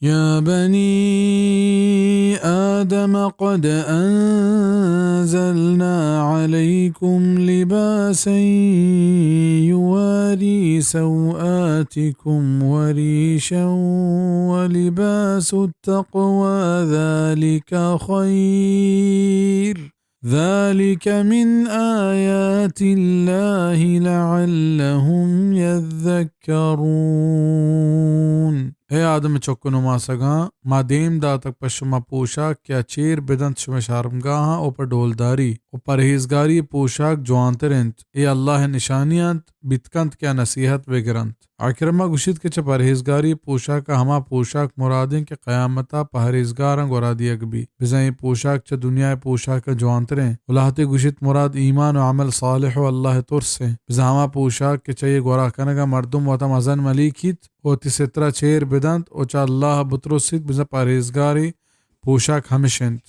يا بني آدم قد أنزلنا عليكم لباسا يواري سوآتكم وريشا ولباس التقوى ذلك خير ذلك من آيات الله لعلهم يذكرون۔ اے آدم ءِ چک ءُ نماسگاں، ما دیم داتگ پہ شما پوشاک کہ آ چیر بدنت شمئے شرمگاہاں ءُ پہ ڈولداری ءُ پرہیزگاری ءِ پوشاک جوانتر انت۔ اے اللہ ءِ نشانی انت، بیت کنت کہ آ نصیحت بگرنت۔ عکرمہ گوشیت کہ چہ پرہیزگاری پوشاک ءَ ہما پوشاک مراد انت کہ قیامت ءَ پہریزگاراں گورا دیگ بیت۔ بزاں اے پوشاک چہ دنیا ءِ پوشاک ءَ جوانتر انت۔ ءُ لہتے گوشیت مراد ایمان ءُ عمل صالح ءُ اللہ ءِ ترس انت۔ بزاں ہما پوشاک کہ چہ اے گورا کنگ ءَ مردم وتا مزن ملیکیت ءُ وتی ستر ءَ چیر بدنت ءُ چہ اللہ ءَ بترسیت، بزاں پرہیزگاری پوشاک ہمش انت۔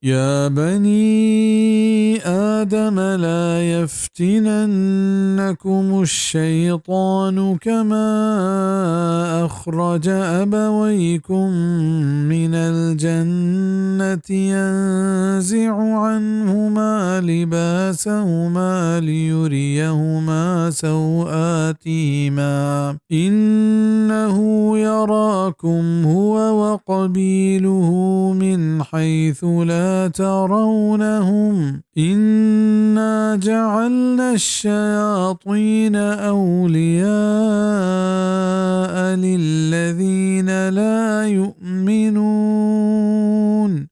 يا بني آدم لا يفتننكم الشيطان كما أخرج أبويكم من الجنة ينزع عنهما لباسهما ليريهما سوآتهما إنه يراكم هو وقبيله من حيث لا ترونهم إنا جعلنا الشياطين أولياء للذين لا يؤمنون۔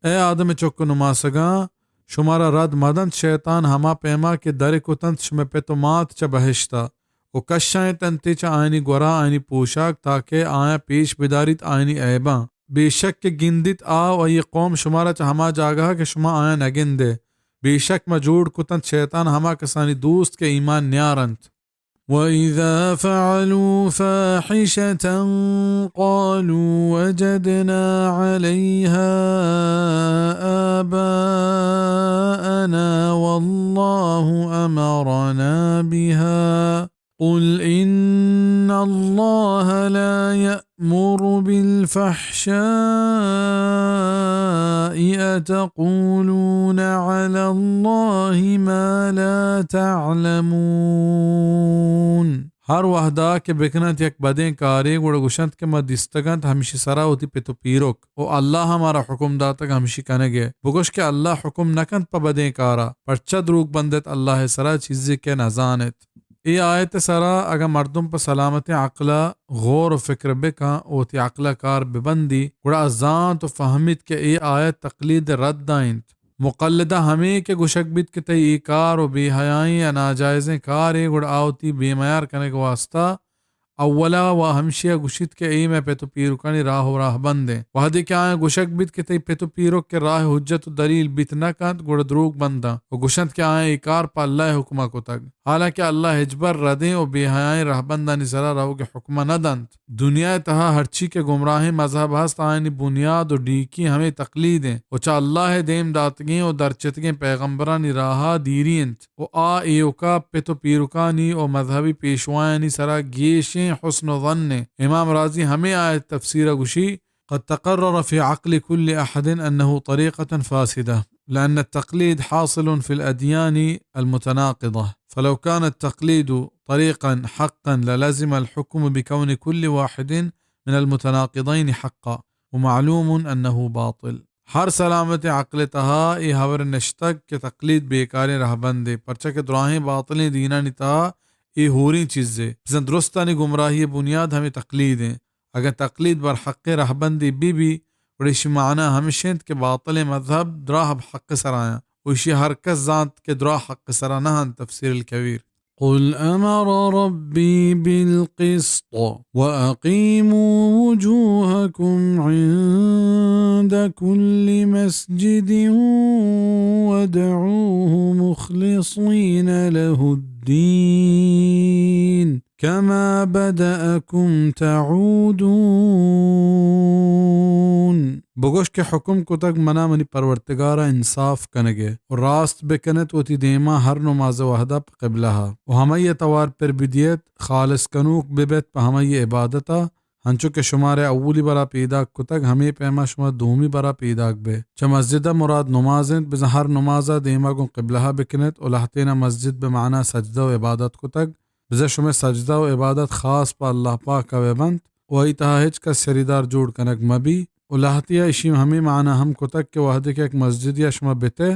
اے آدم ءِ چک ءُ نماسگاں، شمارا رد مدنت شیطان ہما پیما کہ در کتنت شمئے پت ءُ مات چہ بہشت ءَ ءُ کشائینتنت چہ آیانی گورا آیانی پوشاک، تاکہ آیاں پیش بداریت آیانی عیباں۔ بے شک کہ گندیت آ ءُ آئی ءِ قوم شمارا چہ ہما جاگہ ءَ کہ شما آیاں نہ گندئے۔ بے شک ما جوڑ کتنت شیطان ہما کسانی دوست کہ ایمان نیارنت۔ وإذا فعلوا فاحشة قالوا وجدنا عليها آباءنا والله أمرنا بها قل إن الله لا يأمر بالفحشاء أتقولون على الله ما لا تعلمون۔ ہر وہدا کہ بکننت یک بدیں کارے، گڑا گوشنت کہ ما دیستگنت ہمشی سرا وتی پت ءُ پیرک، ءُ اللہ ءَ مارا حکم داتگ ہمشی کنگ ءِ۔ بگوش کہ اللہ حکم نہ کنت پہ بدیں کارا، پرچا دروگ بندیت اللہ ءِ سرا چیزے کہ نہ زانیت۔ اے آیت ءِ سرا اگاں مردم پہ سلامتیں عقل ءَ غور ءُ فکر بکن ءُ وتی عقل ءَ کار ببندی، گڑا آ زانت ءُ فہمیت کہ اے آیت تقلید ءِ رد ءَ انت۔ مقلد ءَ ہمے کہ گوشگ بیت کہ تئی اے کار ءُ بے حیائیں یا ناجائزیں کارے، گڑا آ وتی بے میار کنگ ءِ واستا اولا ءَ ہمشی ءَ گوشیت کہ اے مئے پت ءُ پیرکانی راہ ءُ راہبند انت۔ وہدے کہ آیاں گوشگ بیت کہ تئی پت ءُ پیرک کہ راہ حجت ءُ دلیل بیت نہ کنت، گڑا دروگ بنداں ءُ گوشنت کہ آیاں اے کار پہ اللہ ءِ حکم ءَ کتگ، حالانکہ اللہ ہچبر ردیں ءُ بے حیائیں راہبندانی سرا روگ ءِ حکم ءَ نہ دنت۔ دنیا ءِ تہا ہرچی کہ گمراہیں مذہب ہست، آیانی بنیاد ءُ ڈیکی ہمے تقلید انت ءُ چہ اللہ ءِ دیم داتگیں ءُ درچتگیں پیغمبرانی راہ ءَ دیری انت۔ ءُ آ ایوکا پت ءُ پیرکانی ءُ مذہبی پیشوایانی سرا گیشیں حسن ءُ ظن انت۔ امام رازی ہمے آیت ءِ تفسیر ءَ گوشی، قد تقرر في عقل كل أحد أنه طريقة فاسدة، لأن التقليد حاصل في الأديان المتناقضة، فلو كان التقليد طريقا حقا للزم الحكم بكون كل واحد من المتناقضين حقا، ومعلوم أنه باطل۔ ہر سلامتیں عقل ءِ تہا اے ہبر نشتگ کہ تقلید بیکاریں رہبندے، پرچا کہ دراہیں باطلیں دینانی تہا اے ہوریں چیزے۔ بزاں درستانی گمراہی ءِ بنیاد ہمے تقلید انت۔ اگاں تقلید بر حقیں رہبندے بہ بی، گڑا ایشی معنی ہمش انت کہ باطلیں مذہب دراہ بہ حق ءِ سرا انت۔ ءُ ایشی ہر کس زانت کہ دراہ حق ءِ سرا نہ انت۔ تفسیر الکبیر۔ قل أمر ربي بالقسط وأقيموا وجوهكم عند كل مسجد وادعوه مخلصين له الدين كما بدأكم تعودون۔ بگوش کہ حکم کتگ منا منی پرورتگار ءَ انصاف کنگ ءَ ءُ راست بکن ات وتی دیما ہر نماز ءِ وہدا پہ قبلہ ءَ ءُ ہمائی ءَ توار پر بدیت، خالص کنوک ببیت پہ ہمائی ءِ عبادت ءَ، ہنچو کہ شمارے اولی برا پیداک کتگ، ہمے پیما شما دومی برا پیداک بے۔ چہ مسجد ء مراد نماز انت، بزاں ہر نماز ء دیما گوں قبلہ ء بکنت و لہتینا مسجد بہ معنا سجدہ و عبادت کتگ، بزاں شمئے سجدہ و عبادت خاص پہ اللہ پاک ء بہ بنت و آئی تہا ہچ کس شریدار جوڑ کنگ مہ بی۔ و لہتیا اشی ہمے معنا ہم کتگ کہ وہدے کہ یک مسجدیا شما بتے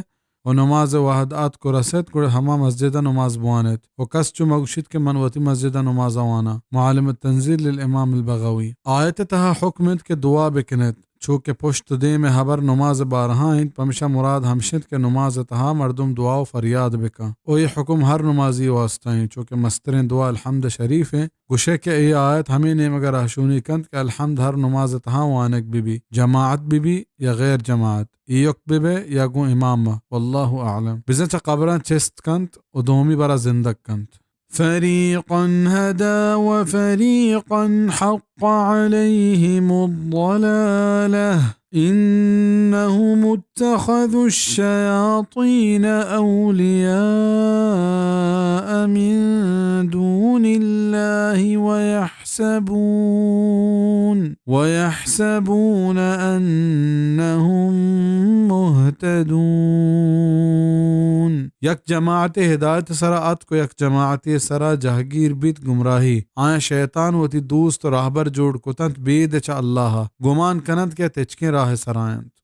و نماز وہد آتک و رست، گڑا ہما مسجدا نماز بوانت و کس چو مگوشیت کہ من وتی مسجدا نمازا واناں۔ معالم التنزیل للامام البغوی۔ آیت تہا حکم انت کہ دعا بکنت۔ چو کہ پشت و دیم ء ہبر نماز ء بارہا انت، پمشا مراد ہمش انت کہ نماز ء تہا مردم دعا و فریاد بکن۔ و اے حکم ہر نمازی واسطہ انت، چو کہ مستریں دعا الحمد شریف انت۔ گوشے کہ اے آیت ہمے نیمگ ء رہشونی کنت کہ الحمد ہر نماز ء تہا وانگ بہ بی، جماعت بہ بی یا غیر جماعت، ایوک بہ بے یا گوں امام ء۔ واللہ اعلم۔ بزاں چہ قبراں چست کنت و دومی برا زندگ کنت۔ فريقا هدى وفريقا حق عليهم الضلالة إنهم اتخذوا الشياطين أولياء من دون الله ويحسبون ويحسبون أنهم مهتدون۔ یک جماعتے ہدایت سرا اتک و یک جماعتے سرا جہگیر بیت گمراہی۔ آیاں شیطان وتی دوست و راہبر جوڑ کتنت بید چہ اللہ ء۔ گمان کننت کہ تچکیں راہ سرا انت۔